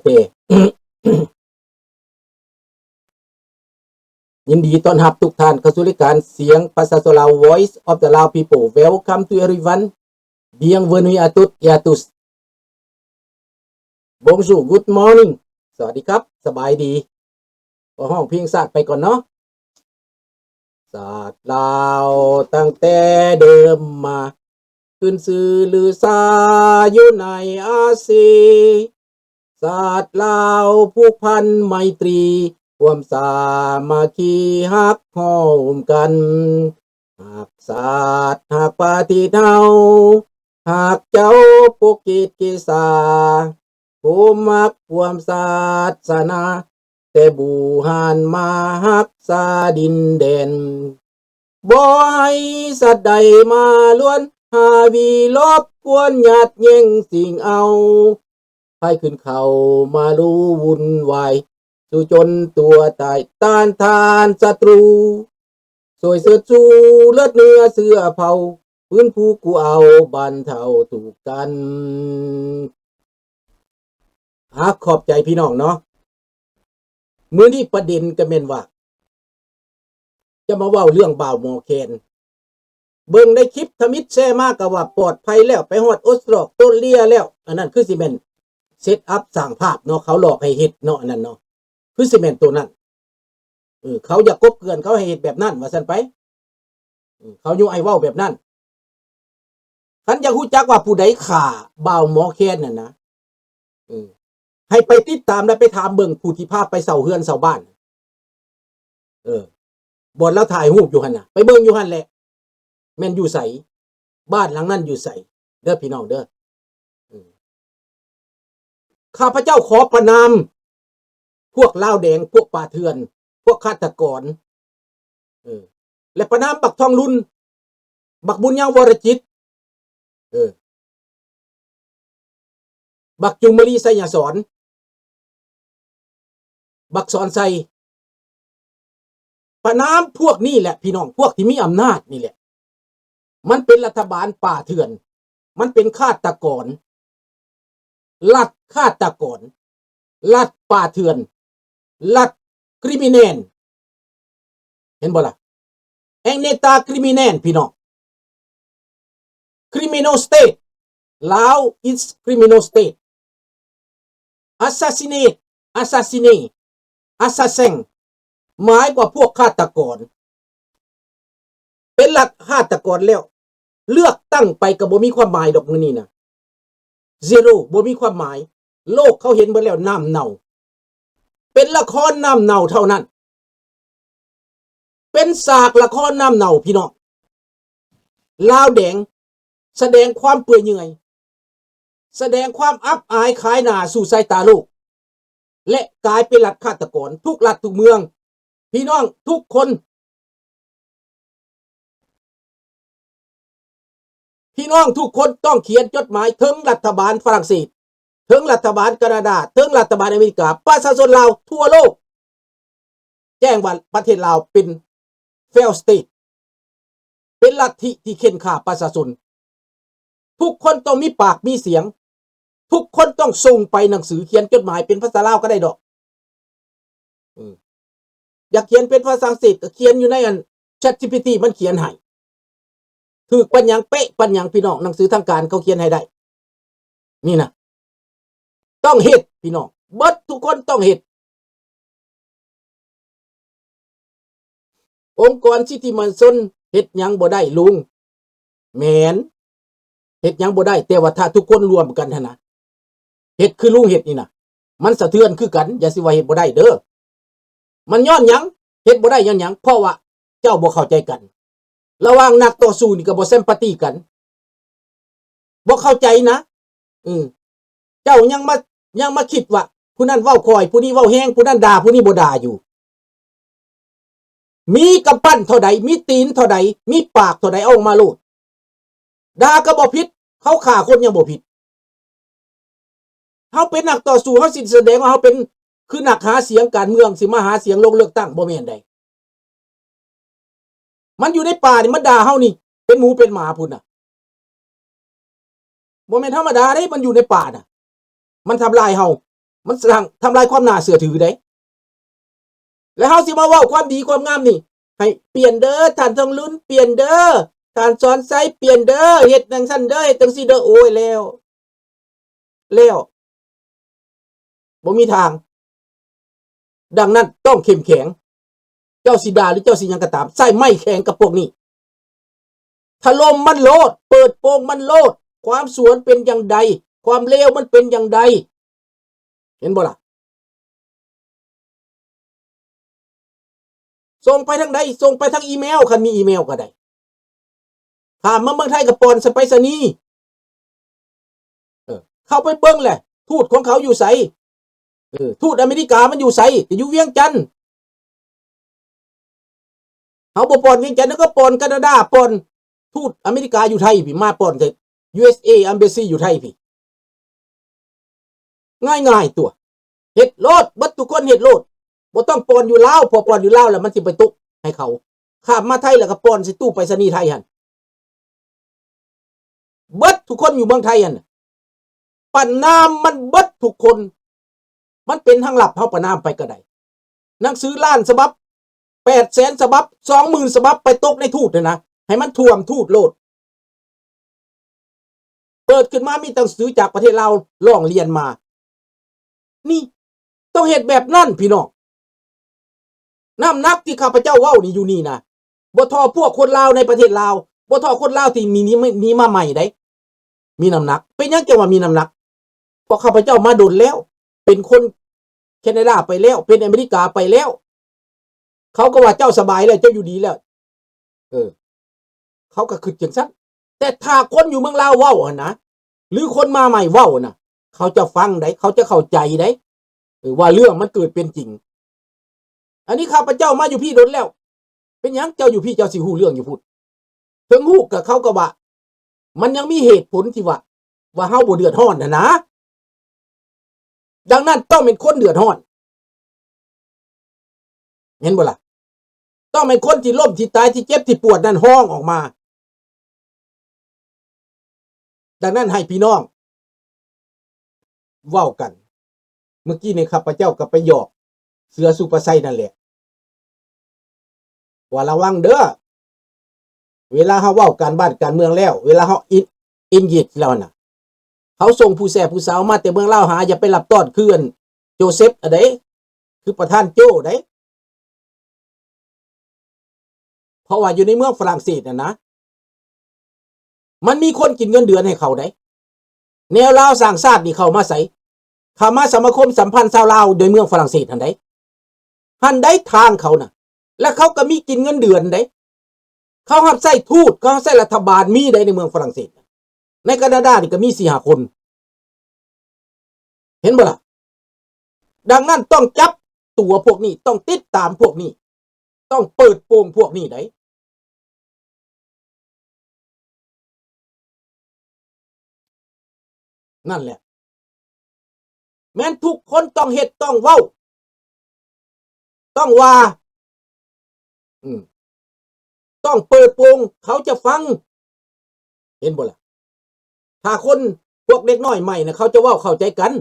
ເຄ ຍິນດີຕ້ອນຮັບທຸກທ່ານເຂົ້າສູ່ລາຍການສຽງປະຊາຊົນລາວ Voice of the Lao People. Welcome to everyone. Bienvenue à toutes et à tous. Bonjour, good morning. ສະຫວັດດີຄັບ ສະບາຍດີ. ກໍຮ້ອງເພງຊາດໄປກ່ອນເນາະ. ຊາດລາວຕັ້ງແຕ່ເດີມມາ ຂຶ້ນຊື່ລືຊາຢູ່ໃນອາຊີ. ຊາດລາວຜູກພັນໄມຕີ ຮ່ວມສາມັກຄີຮັກຮ່ວມກັນ. ຮັກຊາດຮັກປະເທດເຮົາ ຮັກເຈົ້າປົກເກດເກສາ ຜູ້ມັກຮ່ວມສາສະໜາ ແຕ່ບູຮານມາຮັກສາດິນແດນ. ບໍ່ໃຫ້ສັດໃດມາລວນ ຫາວີລົບກວນ ຍາດແຍ່ງຊິງເອົາ ໃຜຂຶ້ນເຂົ້າມາລຸວຸ່ນວາຍ ສູ້ຈົນຕົວຕາຍ ຕ້ານທານສັດຕູ ຊ່ວຍເຊີດຊູເລີດເໜືອເຊື້ອເຜົ່າ ຟື້ນຟູກູ້ເອົາບັນເທົາທຸກກັນ. ອາ ຂອບໃຈພີ່ນ້ອງເນາະ. ມື້ນີ້ປະເດັນກໍແມ່ນວ່າ ຈະມາເວົ້າເລື່ອງບ່າວໝໍແຄນ. ເບິ່ງໃນຄລິບທຳອິດແຊມາກໍວ່າປອດໄພແລ້ວ ໄປຮອດອົດສະຕຣອກໂຕເລຍແລ້ວ. ອັນນັ້ນຄືຊິແມ່ນເຊັດອັບສ້າງພາບເນາະ ເຂົາຫຼອກໃຫ້ເຮັດເນາະ ອັນນັ້ນເນາະ ຄືຊິແມ່ນໂຕນັ້ນ. ເອີ ເຂົາຢາກກົບເກື່ອນ ເຂົາໃຫ້ເຮັດແບບນັ້ນວ່າຊັ້ນໄປ. ເອີ ເຂົາຍຸໃຫ້ເວົ້າແບບນັ້ນ. ຄັນຢາກຮູ້ຈັກວ່າຜູ້ໃດຂ້າບ່າວໝໍແຄນນັ້ນນະ ເອີ ໃຫ້ໄປຕິດຕາມ ແລະ ໄປຖາມເບິ່ງຜູ້ທີ່ພາໄປເຊົ່າເຮືອນເຊົ່າບ້ານ. ເອີ ບ່ອນລາວຖ່າຍຮູບຢູ່ຫັ້ນນະ ໄປເບິ່ງຢູ່ຫັ້ນແຫຼະ ແມ່ນຢູ່ໃສ ບ້ານຫຼັງນັ້ນຢູ່ໃສ ເດີພີ່ນ້ອງເດີ. ເອີ ຂ້າພະເຈົ້າຂໍປະນາມພວກລາວແດງ ພວກປ່າເຖື່ອນ ພວກຄາດຕະກອນ ເອີ ແລະ ປະນາມບັກທອງລຸນ ບັກບຸນຍັງ ວໍລະຈິດ ເອີ ບັກຈູມມະລີ ໄຊຍະສອນ ບັກສອນໄຊ ປະນາມພວກນີ້ແຫຼະພີ່ນ້ອງ ພວກທີ່ມີອຳນາດນີ້ແຫຼະ. ມັນເປັນລັດຖະບານປ່າເຖື່ອນ ມັນເປັນຄາດຕະກອນ ລັດຄາດຕະກອນ ລັດປ່າເຖື່ອນ ລັດ criminal ເຫັນບໍ່ລະ? ແອງເນຕາ criminal ພີ່ນ້ອງ criminal state. Lao is criminal state. Assassinate, assassine, assassin ໝາຍກວ່າພວກຄາດຕະກອນ ເປັນລັດຄາດຕະກອນແລ້ວ ເລືອກຕັ້ງໄປກໍບໍ່ມີຄວາມໝາຍດອກມື້ນີ້ນະ zero ບໍ່ມີຄວາມໝາຍ. ໂລກເຂົາເຫັນເບິດແລ້ວ ນ້ຳເນົ່າ ເປັນລະຄອນນ້ຳເນົ່າເທົ່ານັ້ນ. ເປັນສາກລະຄອນນ້ຳເນົ່າພີ່ນ້ອງ. ລາວແດງສະແດງຄວາມເປື່ອຍເຫຍື່ອຍ ສະແດງຄວາມອັບອາຍຂາຍໜ້າສູ່ສາຍຕາໂລກ ແລະ ກາຍເປັນລັດຄາດຕະກອນທຸກລັດທຸກເມືອງ. ພີ່ນ້ອງທຸກຄົນ ພີ່ນ້ອງທຸກຄົນຕ້ອງຂຽນຈົດໝາຍເຖິງລັດຖະບານຝຣັ່ງເສດ, ເຖິງລັດຖະບານການາດາ, ເຖິງລັດຖະບານອາເມລິກາ, ປະຊາຊົນລາວທົ່ວໂລກ ແຈ້ງວ່າປະເທດລາວເປັນ failed state ເປັນລັດທິທີ່ເຂັ່ນຂ້າປະຊາຊົນ. ທຸກຄົນຕ້ອງມີປາກມີສຽງ, ທຸກຄົນຕ້ອງສົ່ງໄປໜັງສື, ຂຽນຈົດໝາຍເປັນພາສາລາວກໍໄດ້ດອກ. ເອີ ຢາກຂຽນເປັນພາສາອັງກິດກໍຂຽນຢູ່ໃນອັນ ChatGPT ມັນຂຽນໃຫ້. ຖືກປານຫຍັງ ເປະປານຫຍັງ ພີ່ນ້ອງ, ໜັງສືທາງການເຂົາຂຽນໃຫ້ໄດ້. ນີ້ນະ ຕ້ອງເຮັດ ພີ່ນ້ອງ, ເບິດທຸກຄົນຕ້ອງເຮັດ. ອົງກອນສິດທິມະນຸດຊົນເຮັດຫຍັງບໍ່ໄດ້ລຸງ? ແມ່ນ ເຮັດຫຍັງບໍ່ໄດ້, ແຕ່ວ່າຖ້າທຸກຄົນລວມກັນຫັ້ນນະ ເຮັດຄືລຸງເຮັດນີ້ນະ ມັນສະເທືອນຄືກັນ. ຢ່າຊິວ່າເຮັດບໍ່ໄດ້ເດີ. ມັນຍ້ອນຫຍັງ? ເຮັດບໍ່ໄດ້ຍ້ອນຫຍັງ? ເພາະວ່າເຈົ້າບໍ່ເຂົ້າໃຈກັນ. ລະຫວ່າງນັກຕໍ່ສູ້ນີ້ກໍບໍ່ sympathy ກັນ, ບໍ່ເຂົ້າໃຈນະ. ເອີ ເຈົ້າຍັງມາ ຍັງມາຄິດວ່າຜູ້ນັ້ນເວົ້າຄ່ອຍ, ຜູ້ນີ້ເວົ້າແຮງ, ຜູ້ນັ້ນດ່າ, ຜູ້ນີ້ບໍ່ດ່າຢູ່. ມີກຳປັ້ນເທົ່າໃດ, ມີຕີນເທົ່າໃດ, ມີປາກເທົ່າໃດ ເອົາອອກມາໂລດ. ດ່າກໍບໍ່ຜິດ, ເຂົາຂ້າຄົນຍັງບໍ່ຜິດ. ເຮົາເປັນນັກຕໍ່ສູ້, ເຮົາຊິສະແດງວ່າເຮົາເປັນ ຄືນັກຫາສຽງການເມືອງ, ຊິມາຫາສຽງລົງເລືອກຕັ້ງ, ບໍ່ແມ່ນໃດ. ມັນຢູ່ໃນປ່ານີ້ ມັນດ່າເຮົານີ້ເປັນໝູເປັນໝາພຸ້ນນະ. ບໍ່ແມ່ນທຳມະດາເດ້, ມັນຢູ່ໃນປ່ານະ ມັນທຳລາຍເຮົາ. ມັນສ້າງ ທຳລາຍຄວາມໜ້າເຊື່ອຖືເດ້. ແລ້ວເຮົາຊິມາເວົ້າຄວາມດີຄວາມງາມນີ້ ໃຫ້ປ່ຽນເດີ ທ່ານທອງລຸນ ປ່ຽນເດີ ທ່ານສອນໄຊ ປ່ຽນເດີ ເຮັດຈັ່ງຊັ້ນເດີ ເຮັດຈັ່ງຊີ້ເດີ ໂອ້ຍ ແລ້ວ ແລ້ວ ບໍ່ມີທາງ. ດັ່ງນັ້ນຕ້ອງເຂັ້ມແຂງ. ເຈົ້າຊິດ່າ ຫຼື ເຈົ້າຊິຫຍັງກໍຕາມ ໃຊ້ໄມ້ແຂງກັບພວກນີ້. ຖະຫຼົ່ມມັນໂລດ, ເປີດໂປງມັນໂລດ, ຄວາມຊົ່ວເປັນຢ່າງໃດ, ຄວາມເລວມັນເປັນຢ່າງໃດ. ເຫັນບໍ່ລະ? ສົ່ງໄປທາງໃດ? ສົ່ງໄປທາງອີເມວ, ຄັນມີອີເມວກໍໄດ້. ຂ້າມມາເມືອງໄທກໍປ່ອນໃສ່ໄປສະນີ. ເອີ ເຂົ້າໄປເບິ່ງແຫຼະ ທູດຂອງເຂົາຢູ່ໃສ? ເອີ ທູດອາເມລິກາມັນຢູ່ໃສ? ກໍຢູ່ວຽງຈັນ. ເຮົາບໍ່ປ່ອນວຽງຈັນ ເຮົາກໍປ່ອນການາດາ, ປ່ອນທູດອາເມລິກາຢູ່ໄທພີ້, ມາປ່ອນໃສ່ ຢູເອສເອ Embassy ຢູ່ໄທພີ້. ງ່າຍໆຕົວະ. ເຮັດໂລດ, ເບິດທຸກຄົນເຮັດໂລດ. ບໍ່ຕ້ອງປ່ອນຢູ່ລາວ, ເພາະປ່ອນຢູ່ລາວແລ້ວມັນຊິໄປຕົກໃຫ້ເຂົາ. ຂ້າມມາໄທແລ້ວກໍປ່ອນໃສ່ຕູ້ໄປສະນີໄທຫັ້ນ. ເບິດທຸກຄົນຢູ່ເມືອງໄທຫັ້ນນະ ປະນາມມັນເບິດທຸກຄົນ. ມັນເປັນທາງລັບ, ເຮົາປະນາມໄປກໍໄດ້. ໜັງສືລ້ານສະບັບ, ແປດແສນສະບັບ, ສອງໝື່ນສະບັບ ໄປຕົກໃນທູດຫັ້ນນະ, ໃຫ້ມັນຖ້ວມທູດໂລດ. ເປີດຂຶ້ນມາມີໜັງສືຈາກປະເທດລາວຮ້ອງລຽນມາ. ນີ້ ຕ້ອງເຮັດແບບນັ້ນພີ່ນ້ອງ. ນ້ຳໜັກທີ່ຂ້າພະເຈົ້າເວົ້ານີ້ຢູ່ນີ້ນະ ບໍ່ທໍ່ພວກຄົນລາວໃນປະເທດລາວ, ບໍ່ທໍ່ຄົນລາວທີ່ມີ ໜີ ໜີມາໃໝ່ໃດ໋ ມີນ້ຳໜັກ. ເປັນຫຍັງຈັ່ງວ່າມີນ້ຳໜັກ? ເພາະຂ້າພະເຈົ້າມາດົນແລ້ວ, ເປັນຄົນແຄນາດາໄປແລ້ວ, ເປັນອາເມລິກາໄປແລ້ວ. ເຂົາກໍວ່າເຈົ້າສະບາຍແລ້ວ, ເຈົ້າຢູ່ດີແລ້ວ. ເອີ ເຂົາກໍຄິດຈັ່ງຊັ້ນ. ແຕ່ຖ້າຄົນຢູ່ເມືອງລາວເວົ້າຫັ້ນນະ ຫຼື ຄົນມາໃໝ່ເວົ້ານະ ເຂົາຈະຟັງໄດ໋, ເຂົາຈະເຂົ້າໃຈໄດ໋ ເອີ ວ່າເລື່ອງມັນເກີດເປັນຈິງ. ອັນນີ້ຂ້າພະເຈົ້າມາຢູ່ພີ້ດົນແລ້ວ. ເປັນຫຍັງເຈົ້າຢູ່ພີ້ເຈົ້າຊິຮູ້ເລື່ອງຢູ່ພຸ້ນ? ເຖິງຮູ້ກໍເຂົາກໍວ່າ ມັນຍັງມີເຫດຜົນທີ່ວ່າ ວ່າເຮົາບໍ່ເດືອດຮ້ອນຫັ້ນນະ. ດັ່ງນັ້ນຕ້ອງເປັນຄົນເດືອດຮ້ອນ. ເຫັນບໍ່ລະ? ຕ້ອງເປັນຄົນທີ່ລົ້ມ, ທີ່ຕາຍ, ທີ່ເຈັບ, ທີ່ປວດນັ້ນຮ້ອງອອກມາ. ດັ່ງນັ້ນໃຫ້ພີ່ນ້ອງເວົ້າກັນ. ເມື່ອກີ້ນີ້ຂ້າພະເຈົ້າກໍໄປຫຍອກເສືອສຸປະໄຊນັ້ນແຫຼະ ວ່າລະວັງເດີ້ ເວລາເຮົາເວົ້າການບ້ານການເມືອງແລ້ວ, ເວລາເຮົາ engage ແລ້ວນະ, ເຮົາສົ່ງຜູ້ແຊຜູ້ສາວມາແຕ່ເມືອງລາວຫາ, ຢ່າໄປລັບຕ້ອນຄືອັນໂຈເຊັບຫັ້ນເດ້, ຄືປະທານໂຈ້ເດ້. ເພາະວ່າຢູ່ໃນເມືອງຝຣັ່ງເສດຫັ້ນນະ ມັນມີຄົນກິນເງິນເດືອນໃຫ້ເຂົາໄດ໋. ແນວລາວສ້າງຊາດນີ້ເຂົ້າມາໃສ? ເຂົ້າມາສະມາຄົມສຳພັນຊາວລາວໃນເມືອງຝຣັ່ງເສດຫັ້ນໄດ໋. ຫັ້ນໄດ໋ທາງເຂົານະ. ແລະເຂົາກໍມີກິນເງິນເດືອນໄດ໋. ເຂົາຮັບໃຊ້ທູດ, ເຂົາຮັບໃຊ້ລັດຖະບານ, ມີໄດ໋ໃນເມືອງຝຣັ່ງເສດ. ໃນການາດານີ້ກໍມີສີ່ຫ້າຄົນ. ເຫັນບໍ່ລະ? ດັ່ງນັ້ນຕ້ອງຈັບຕົວພວກນີ້, ຕ້ອງຕິດຕາມພວກນີ້, ຕ້ອງເປີດໂປງພວກນີ້ໄດ໋. ນັ້ນແຫຼະ ແມ່ນທຸກຄົນຕ້ອງເຮັດ, ຕ້ອງເວົ້າ, ຕ້ອງວ່າ, ອືມ, ຕ້ອງເປີດໂປງ, ເຂົາຈະຟັງ. ເຫັນບໍ່ລະ? ຖ້າຄົນພວກເດັກນ້ອຍໃໝ່ນະ ເຂົາຈະເວົ້າເຂົ້າໃຈກັນ.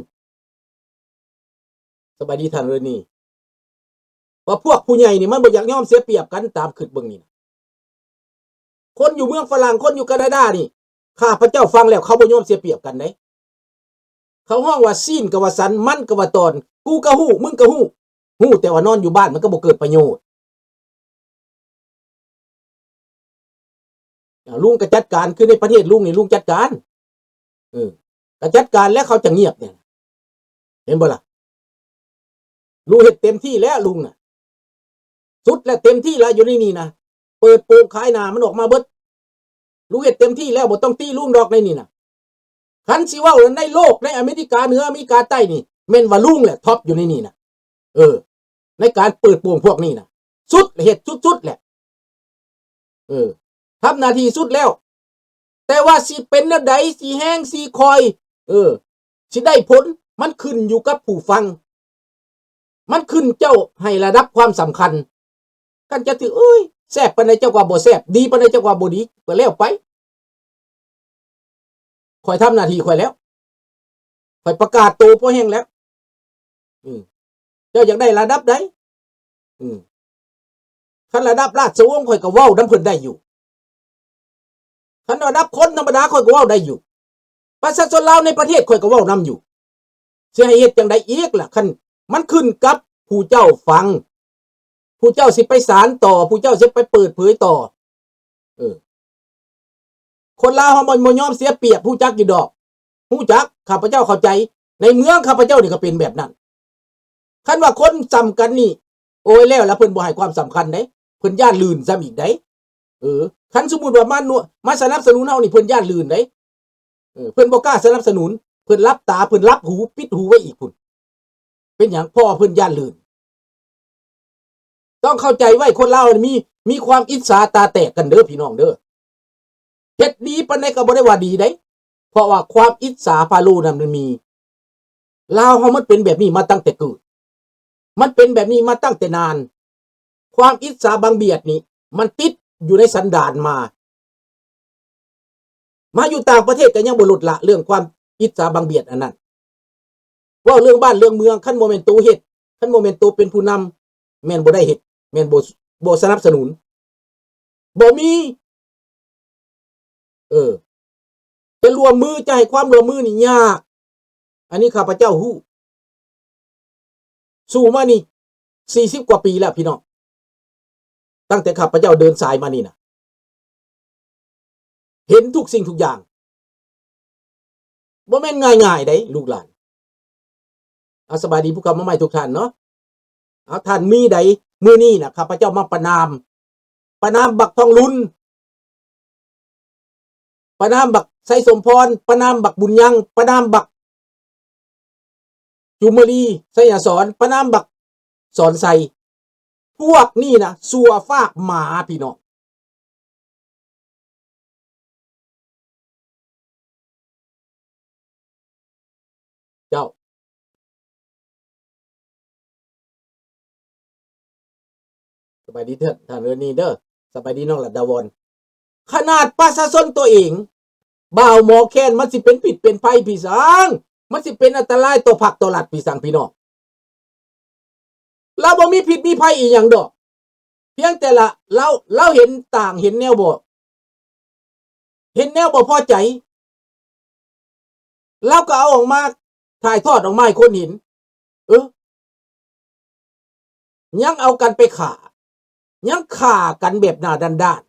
ສະບາຍດີທ່ານເຣນີ. ວ່າພວກຜູ້ໃຫຍ່ນີ້ມັນບໍ່ຢາກຍອມເສຍປຽບກັນ, ຕາມຄິດເບິ່ງນີ້ນະ. ຄົນຢູ່ເມືອງຝຣັ່ງ, ຄົນຢູ່ການາດານີ້, ຂ້າພະເຈົ້າຟັງແລ້ວເຂົາບໍ່ຍອມເສຍປຽບກັນເດ້. ເຂົາຮ້ອງວ່າຊີ້ນກໍວ່າສັນ, ມັນກໍວ່າຕອນ, ກູກໍຮູ້, ມຶງກໍຮູ້, ຮູ້ແຕ່ວ່ານອນຢູ່ບ້ານມັນກໍບໍ່ເກີດປະໂຫຍດ. ອາ ລຸງກໍຈັດການ, ຄືໃນປະເທດລຸງນີ້ລຸງຈັດການ. ເອີ ກໍຈັດການແລ້ວເຂົາຈະງຽບນີ້ ເຫັນບໍ່ລະ? ລຸງເຮັດເຕັມທີ່ແລ້ວລຸງນະ, ສຸດແລ້ວ, ເຕັມທີ່ແລ້ວ ຢູ່ໃນນີ້ນະ, ເປີດໂປງຂາຍໜ້າມັນອອກມາເບິດ. ລຸງເຮັດເຕັມທີ່ແລ້ວ, ບໍ່ຕ້ອງຕິລຸງດອກໃນນີ້ນະ. ຄັນຊິເວົ້າໃນໂລກ, ໃນອາເມລິກາເໜືອ, ອາເມລິກາໃຕ້ນີ້, ແມ່ນວ່າລຸງແຫຼະ ທັອບຢູ່ໃນນີ້ນະ. ເອີ ໃນການເປີດໂປງພວກນີ້ນະ ສຸດແຫຼະ, ເຮັດສຸດໆແຫຼະ. ເອີ ທຳໜ້າທີ່ສຸດແລ້ວ. ແຕ່ວ່າຊິເປັນແນວໃດ, ຊິແຮງ, ຊິຄ່ອຍ, ເອີ ຊິໄດ້ຜົນ, ມັນຂຶ້ນຢູ່ກັບຜູ້ຟັງ. ມັນຂຶ້ນເຈົ້າໃຫ້ລະດັບຄວາມສຳຄັນ. ຄັນເຈົ້າຖື, ໂອ້ຍ, ແຊບປານໃດເຈົ້າກໍວ່າບໍ່ແຊບ, ດີປານໃດເຈົ້າກໍວ່າບໍ່ດີ, ກໍແລ້ວໄປ. ຂ້ອຍທຳໜ້າທີ່ຂ້ອຍແລ້ວ. ຂ້ອຍປະກາດໂຕພໍແຮງແລ້ວ. ເຈົ້າຢາກໄດ້ລະດັບໃດ? ຄັນລະດັບລາຊະວົງ ຂ້ອຍກໍເວົ້ານຳເພິ່ນໄດ້ຢູ່. ຄັນລະດັບຄົນທຳມະດາ ຂ້ອຍກໍເວົ້າໄດ້ຢູ່. ປະຊາຊົນລາວໃນປະເທດ ຂ້ອຍກໍເວົ້ານຳຢູ່. ຊິໃຫ້ເຮັດຈັ່ງໃດອີກລະ? ຄັນມັນຂຶ້ນກັບຜູ້ເຈົ້າຟັງ, ຜູ້ເຈົ້າຊິໄປສານຕໍ່, ຜູ້ເຈົ້າຊິໄປເປີດເຜີຍຕໍ່. ເອີ ຄົນລາວເຮົາບໍ່ ບໍ່ຍອມເສຍປຽບ, ຮູ້ຈັກຢູ່ດອກ, ຮູ້ຈັກ, ຂ້າພະເຈົ້າເຂົ້າໃຈ. ໃນເມືອງຂ້າພະເຈົ້ານີ້ກໍເປັນແບບນັ້ນ. ຄັນວ່າຄົນສ່ຳກັນນີ້ ໂອ້ຍ ແລ້ວລະ ເພິ່ນບໍ່ໃຫ້ຄວາມສຳຄັນເດ້, ເພິ່ນຢ້ານລື່ນຊ້ຳອີກເດ້. ເອີ ຄັນສົມມຸດວ່າມາ ມາສະໜັບສະໜູນເຮົານີ້ ເພິ່ນຢ້ານລື່ນເດ້. ເອີ ເພິ່ນບໍ່ກ້າສະໜັບສະໜູນ, ເພິ່ນຫຼັບຕາ, ເພິ່ນຫຼັບຫູ, ປິດຫູໄວ້ອີກພຸ້ນ. ເປັນຫຍັງ? ເພາະວ່າເພິ່ນຢ້ານລື່ນ. ຕ້ອງເຂົ້າໃຈໄວ້, ຄົນລາວນີ້ມີ ມີຄວາມອິດສາຕາແຕກກັນເດີພີ່ນ້ອງເດີ. ເຮັດດີປານໃດກໍບໍ່ໄດ້ວ່າດີໃດ, ເພາະວ່າຄວາມອິດສາພາໂລນັ້ນມັນມີ. ລາວເຮົາມັນເປັນແບບນີ້ມາຕັ້ງແຕ່ເກີດ, ມັນເປັນແບບນີ້ມາຕັ້ງແຕ່ນານ. ຄວາມອິດສາບັງບຽດນີ້ ມັນຕິດຢູ່ໃນສັນດານມາ. ມາຢູ່ຕ່າງປະເທດກໍຍັງບໍ່ລົດລະເລື່ອງຄວາມອິດສາບັງບຽດອັນນັ້ນ. ເວົ້າເລື່ອງບ້ານເລື່ອງເມືອງ, ຄັນບໍ່ແມ່ນໂຕເຮັດ, ຄັນບໍ່ແມ່ນໂຕເປັນຜູ້ນຳ, ແມ່ນບໍ່ໄດ້ເຮັດ, ແມ່ນບໍ່ ບໍ່ສະໜັບສະໜູນ, ບໍ່ມີ. ເອີ ຈະຮ່ວມມື, ຈະໃຫ້ຄວາມຮ່ວມມືນີ້ຍາກ. ອັນນີ້ຂ້າພະເຈົ້າຮູ້. ສູ້ມານີ້ສີ່ສິບກວ່າປີແລ້ວພີ່ນ້ອງ, ຕັ້ງແຕ່ຂ້າພະເຈົ້າເດີນສາຍມານີ້ນະ, ເຫັນທຸກສິ່ງທຸກຢ່າງ. ບໍ່ແມ່ນງ່າຍໆໃດລູກຫຼານ. ເອົາ ສະບາຍດີຜູ້ເຂົ້າມາໃໝ່ທຸກທ່ານເນາະ. ເອົາ ທ່ານມີໃດ? ມື້ນີ້ນະ ຂ້າພະເຈົ້າມາປະນາມ, ປະນາມບັກທອງລຸນ, ປະນາມບັກໄຊສົມພອນ, ປະນາມບັກບຸນຍັງ, ປະນາມບັກ ຈຸມມະລີ ໄຊຍະສອນ, ປະນາມບັກສອນໄຊ. ພວກນີ້ນະຊົ່ວຟາກໝາພີ່ນ້ອງ. ເຈົ້າ ສະບາຍດີທ່ານ ທ່ານເອີນີເດີ, ສະບາຍດີນ້ອງລັດດາວອນ. ຂະໜາດປະຊາຊົນຕົວເອງ ບ່າວໝໍແຄນ ມັນຊິເປັນພິດເປັນໄພພີ່ສັງ, ມັນຊິເປັນອັນຕະລາຍຕໍ່ພັກຕໍ່ລັດພີ່ສັງ ພີ່ນ້ອງ. ລາວບໍ່ມີພິດມີໄພອີ່ຫຍັງດອກ, ພຽງແຕ່ລະ ລາວ ລາວເຫັນຕ່າງ ເຫັນແນວບໍ່ ເຫັນແນວບໍ່ພໍໃຈ ລາວກໍເອົາອອກມາ ຖ່າຍທອດອອກມາໃຫ້ຄົນເຫັນ. ເອີ ຍັງເອົາກັນໄປຂ້າ, ຍັງຂ້າກັນແບບໜ້າດ້ານ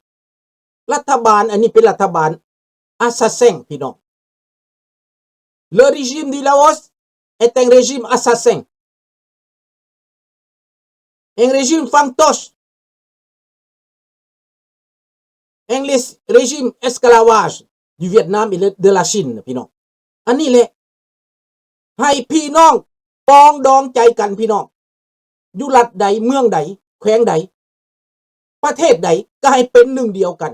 ໆ. ລັດຖະບານອັນນີ້ເປັນລັດຖະບານອາສາແຊງ ພີ່ນ້ອງ. Le régime du Laos est un régime assassin, un régime fantoche, un régime esclavage du Vietnam et de la Chine ພີ່ນ້ອງ. ອັນນີ້ແຫຼະ ໃຫ້ພີ່ນ້ອງປອງດອງໃຈກັນ ພີ່ນ້ອງ, ຢູ່ລັດໃດ ເມືອງໃດ ແຂວງໃດ ປະເທດໃດ ກໍໃຫ້ເປັນໜຶ່ງດຽວກັນ.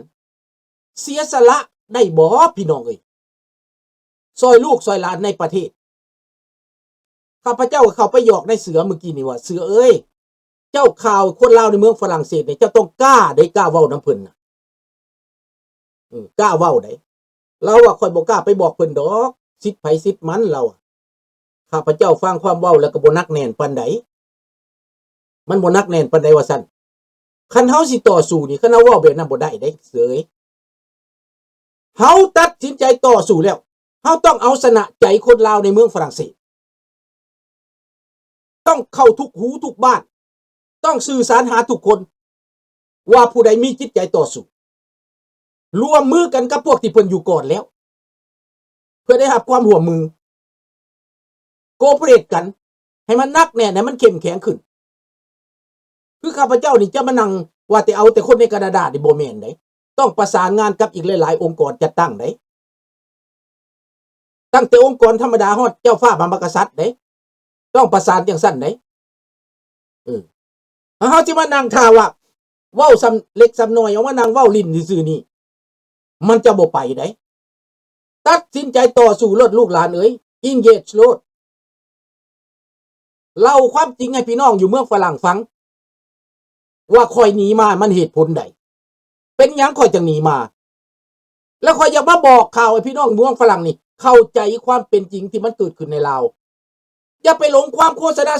ເສຍສະຫຼະໄດ້ບໍ່ ພີ່ນ້ອງເອີຍ? ຊ່ອຍລູກຊ່ອຍຫຼານໃນປະເທດ. ຂ້າພະເຈົ້າກໍເຂົ້າໄປຫຍອກນາຍເສືອມື້ກີ້ນີ້ວ່າ ເສືອເອີຍ, ເຈົ້າຂ່າວຄົນລາວໃນເມືອງຝຣັ່ງເສດນີ້ ເຈົ້າຕ້ອງກ້າເດ້, ກ້າເວົ້ານຳເພິ່ນນະ. ເອີ ກ້າເວົ້າໄດ໋. ລາວວ່າ ຂ້ອຍບໍ່ກ້າໄປບອກເພິ່ນດອກ, ສິດໃຜສິດມັນ, ລາວວ່າ. ຂ້າພະເຈົ້າຟັງຄວາມເວົ້າແລ້ວກໍບໍ່ໜັກແໜ້ນປານໃດ, ມັນບໍ່ໜັກແໜ້ນປານໃດວ່າຊັ້ນ. ຄັນເຮົາຊິຕໍ່ສູ້ນີ້, ຄັນເຮົາເວົ້າແບບນັ້ນບໍ່ໄດ້ເດ້ ເສືອເອີຍ. ເຮົາຕັດສິນໃຈຕໍ່ສູ້ແລ້ວ, ເຮົາຕ້ອງເອົາຊະນະໃຈຄົນລາວໃນເມືອງຝຣັ່ງເສດ. ຕ້ອງເຂົ້າທຸກຫູທຸກບ້ານ, ຕ້ອງສື່ສານຫາທຸກຄົນ ວ່າຜູ້ໃດມີຈິດໃຈຕໍ່ສູ້, ຮ່ວມມືກັນກັບພວກທີ່ເພິ່ນຢູ່ກ່ອນແລ້ວ ເພື່ອໄດ້ຮັບຄວາມຮ່ວມມື, ໂກເປເຣດກັນໃຫ້ມັນໜັກແໜ້ນ, ໃຫ້ມັນເຂັ້ມແຂງຂຶ້ນ. ຄືຂ້າພະເຈົ້ານີ້ຈະມານັ່ງວ່າແຕ່ເອົາແຕ່ຄົນໃນການາດານີ້ບໍ່ແມ່ນເດ້, ຕ້ອງປະສານງານກັບອີກຫຼາຍໆອົງກອນຈັດຕັ້ງເດ້. ຕັ້ງແຕ່ອົງກອນທຳມະດາຮອດເຈົ້າຟ້າພະມະຫາກະສັດເດ້, ຕ້ອງປະສານຈັ່ງຊັ້ນເດ້. ເອີ ຖ້າເຮົາຊິມານັ່ງຖ້າວ່າເວົ້າສ່ຳເລັກສ່ຳນ້ອຍ, ເອົາມານັ່ງເວົ້າຫຼິ້ນຊື່ໆນີ້, ມັນຈະບໍ່ໄປໃດ. ຕັດສິນໃຈຕໍ່ສູ້ໂລດ ລູກຫຼານເອີຍ, ເອັງເກຈໂລດ. ເລົ່າຄວາມຈິງໃຫ້ພີ່ນ້ອງຢູ່ເມືອງຝຣັ່ງຟັງ ວ່າຂ້ອຍໜີມາມັນເຫດຜົນໃດ? ເປັນຫຍັງຂ້ອຍຈຶ່ງໜີມາ? ແລ້ວຂ້ອຍຢາກມາບອກຂ່າວໃຫ້ພີ່ນ້ອງເມືອງຝຣັ່ງນີ້ເຂົ້າໃຈຄວາມເປັນຈິງທີ່ມັນເກີດຂຶ້ນໃນລາວ. ຢ່າໄປຫຼົງຄວາມໂຄສະນາ